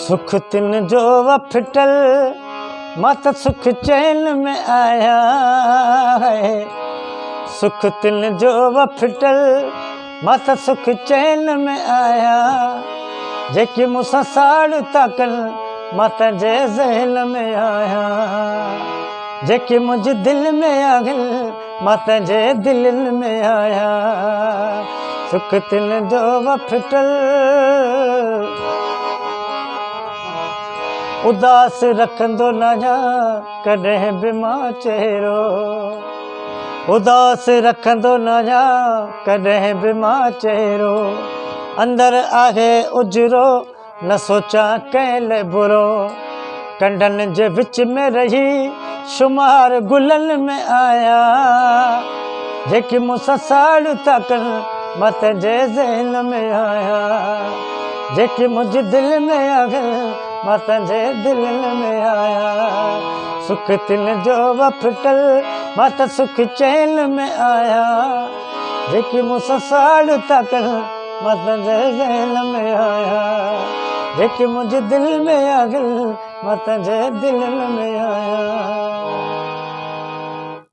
سک تن جو ڦٽل، مان ته سک چين ۾ آهيان. سک تن جو ڦٽل، مان ته سک چين ۾ آهيان. جيڪي مون سان ساڙ ٿا ڪن، مان تنهنجي ذهن ۾ آهيان. جيڪي منهنجي دل ۾ آهن، مان تنهنجي دلين ۾ آهيان. سک تن جو ڦٽل. اداس رکندو ناهيان ڪڏهن به مان چهرو، اداس رکندو ناهيان ڪڏهن به مان چهرو. اندر آهي اجرو، نه سوچان ڪنهن لاء برو. ڪنڊن جي وچ ۾ رهي شمار گلن ۾ آهيان. جيڪي مون سان ساڙ ٿا ڪن، مان تنهنجي ذهن ۾ آهيان. جيڪي منهنجي دل ۾ آهن، مان تنهنجي دلين ۾ آهيان. سک تن جو ڦٽل، مان ته سک چين ۾ آهيان. جيڪي مون سان ساڙ ٿا ڪن، مان تنهنجي ذهن ۾ آهيان. جيڪي منهنجي دل ۾ آهن، مان تنهنجي دلين ۾ آهيان.